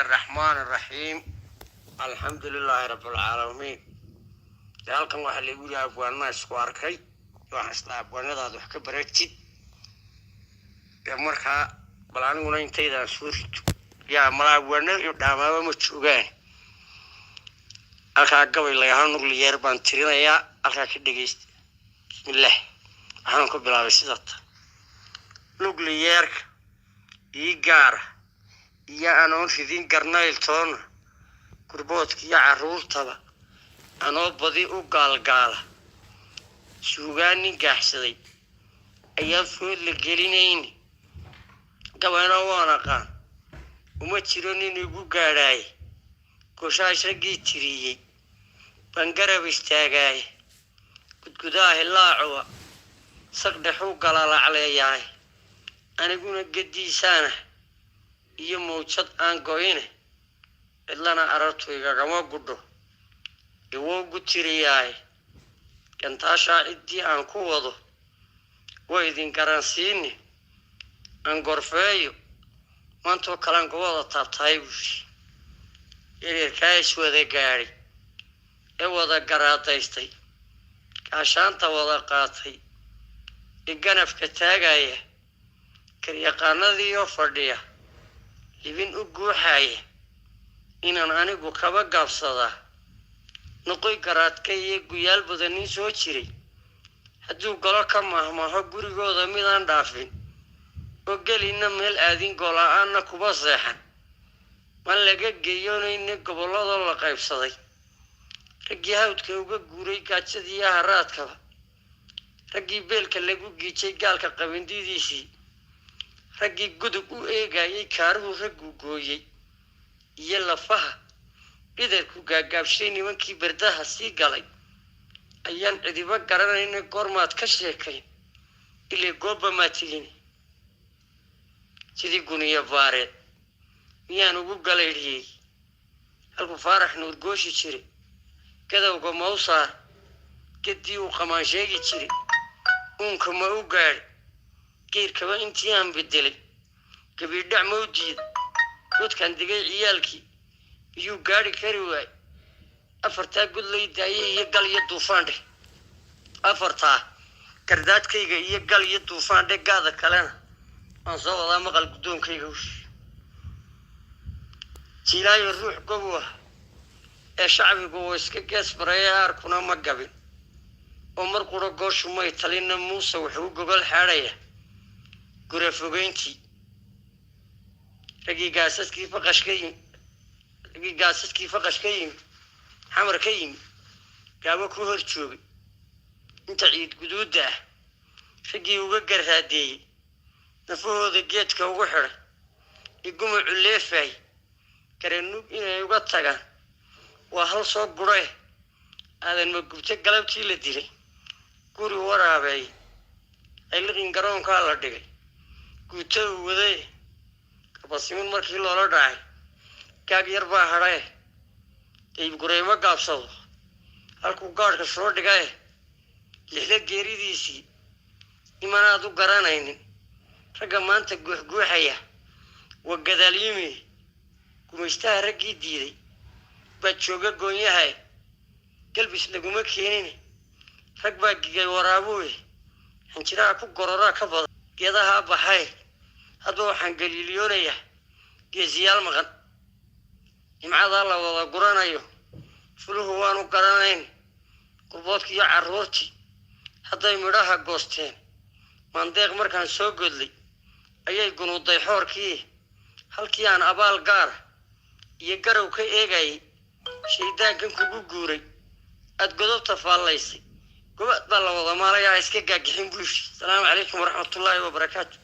Bismillaahi araxmaani araxiim, alxamdu lilaahi rabbilcaalamiin. Dee halkan waxaa laigu yihi abwaanaa isku arkay, waxaan isla abwaanadaad wax ka baratid. Dee markaa bal aniguna intaydaan soo rito yaa mala abwaanada iyo dhaamaaba ma joogaan. Halkaa gabay lagaha nugliyeer baan tirinayaa, halkaa ka dhegeysta. Bismillaah, waxaan ku bilaabay sidata: nugliyeerka ii gaara iyo anoon ridin garnayltoona, gurboodka iyo carruurtaba anoo badi u gaalgaala, suugaan nin gaaxsaday ayaan food la gelinayni. Gabayna waan aqaan, uma jiro nin igu gaadhaaye. Goshaash raggii tiriyey baan garab istaagaaye, gudgudaa hilaacuwa saqdhexuu galalacleeyaay. Aniguna gediisaana iyo mawjad aan goyne, cidlana arartu igagama gudho, iwowgu tiriyaaye. Gantaashaa ciddii aan ku wado way idin garansiine, aan gorfeeyo maantoo kalean gobada taabtahay buushi. Yaryarkaa iswada gaadhay ee wada garaadaystay, gaashaanta wada qaatay ee ganafka taagaya, karyaqaanadiioo fadhiya libin u guuxaya, inaan anigu kaba gaabsadaa noqoy. Garaadka iyo guyaal badan nin soo jiray hadduu galo ka mahmaho, gurigooda midaan dhaafin oo gelinna meel aadin, goola-aanna kuba seexan, ma laga geeyoonayna. Gobolladoo la qaybsaday raggii hawdka uga guuray gaajadiiyo haraadkaba, raggii beelka lagu giijay gaalka qabindidiisii, raggii gudub u eegayay kaaruhu ragguu gooyey iyo lafaha dhidarku gaagaabshay, nimankii berdaha sii galay ayaan cidiba garanayna. Goormaad ka sheekayn ilaa goobba maa tegin? Sidii guniyo baareed miyaan ugu galaydhiyey? Halkuu Faarax Nuur gooshi jiray gadowga ma u saar? Geddii uu qamaan sheegi jiray uunka ma u gaadhi? Geyrkaba intii aan bedelay gabiidhac ma u diiday? Godkaan digay ciyaalkii miyuu gaadhi kari waay? Afartaa gudlay daaye iyo gal iyo duufaandhe, afartaa gardaadkayga iyo gal iyo duufaandhe, gaada kalena waan soo wadaa. Maqal guddoonkayga ush jiilaayo ruux gobow ah ee shacbigu uu iska gees baraya, aarkuna ma gabin oo mar qura gooshu may talinna. Muuse wuxuu gogol xaadhaya gura fogeyntii raggii gaasaskii faqash ka yimi, raggii gaasaskii faqash ka yimi, Xamar ka yimi, gaabo ku hor joogay inta ciid guduudda ah, raggii uga garraadeeyey, nafahooda geedka ugu xidhay, igumacu leefaay garanuug inay uga tagaan waa hal soo guree. Aadan Magubto galabtii la dilay guri waraabeey ayliqin garoonkaa la dhigay guutada wadae. Garbasimin markii loola dhacay gaag yar baa hadhae, daybgureyma gaabsado halkuu gaadhka soo dhigae. Lixla geeridiisii imanaad u garanaynin, ragga maanta guuxguuxaya waa gadaalyimi. Gumaystaha raggii diiday baa jooga goonyahae, galbis laguma keenin. Rag baa gigay waraabuwe, xinjiraha ku gororaa ka badan geedahaa baxay. Hadba waxaan galiiliyoonayaa geesiyaal maqan, nimcadaa la wada guranayo fuluhu waanu garanayn. Gurboodki iyo carruurtii hadday midhaha goosteen, maandeeq markaan soo godlay ayay gunuuday xoorkii. Halkii aan abaal gaara iyo garow ka eegayay, shaydaankan kugu guuray aad godobta faallaysay, gobaad baa la wada maalayaa, iska gaagixin buushi. Asalaamu calaykum waraxmatullaahi wabarakaatu.